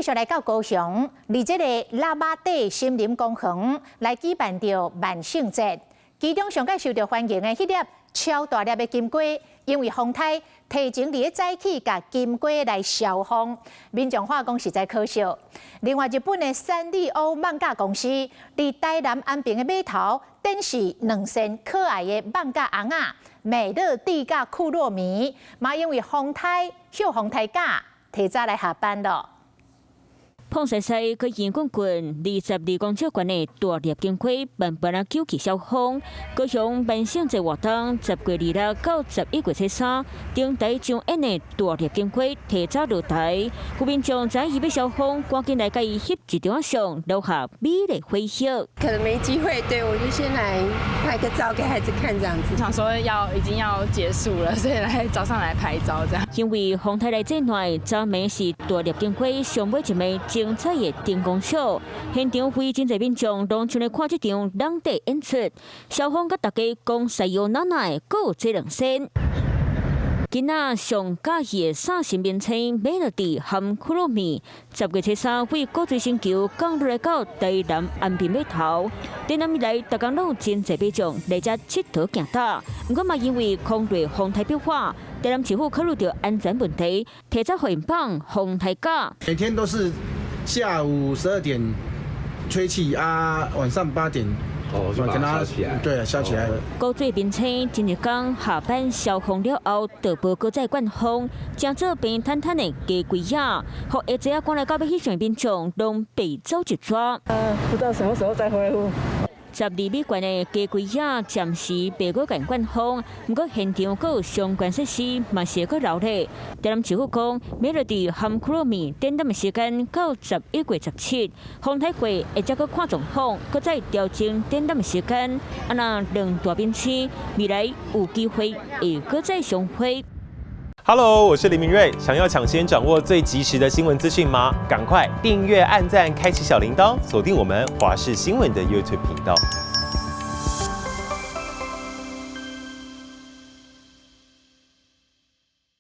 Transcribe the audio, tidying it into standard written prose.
續來到高雄，佇這個喇叭底森林公園來舉辦著萬聖節，其中上蓋受著歡迎的彼粒超大粒的金龜，因為風颱提前佇咧早起共金龜來消風，民眾話講實在可惜。另外，日本的三麗鷗艋舺公司佇台南安平的碼頭展示兩身可愛的艋舺尪仔美樂蒂佮庫洛米，嘛因為風颱歇風颱假提早來下班囉。風勢勢，閣圓滾滾，22公尺懸的大粒金龜慢慢仔救起蕭風。高雄萬聖節活動10月26到11月23，登台上演的大粒金龜提早落台，有民眾知伊欲蕭風，趕緊來共伊翕一張相，留下美麗回憶。可能沒機會，對，我就先來拍個照給孩子看，這樣子。想說要已經要結束了，所以來早上來拍照這樣。因為風颱來這內，昨暝是大粒金龜上尾一暝精彩的燈光秀，現場非真濟民眾攏像來看這場人地演出。蕭風佮大家講さよなら，閣有這兩仙。囡仔上佮意的三神明星美樂蒂含庫洛米，10月23為國際星球降落來到台南安平碼頭。展覽以來，逐工攏有真濟民眾來遮𨑨迌行搭。毋過嘛，因為空地風颱變化，台南市府考慮著安全問題，提早予𪜶放風颱假。每天都是下午12點吹氣啊，晚上8點。哦，就把它燒起來。對，燒起來。古水明星前一工下班蕭風了後，就無閣再灌風，成做平坦坦的雞龜仔，予下濟仔趕來到欲翕相的民眾攏白走一逝。不知道什麼時候再恢復。12米懸的雞龜仔暫時袂閣共灌風，毋過現場閣有相關設施嘛是會閣留咧。台南市府講，美樂蒂含庫洛米展覽的時間到11月17，風颱過會再閣看狀況，閣再調整展覽的時間。啊若兩大明星未來有機會會閣再相會。 Hello，我是林明瑞，想要搶先掌握最及時的新聞資訊嗎？趕快訂閱、按讚、開啟小鈴鐺，鎖定我們華視新聞的 YouTube 頻道。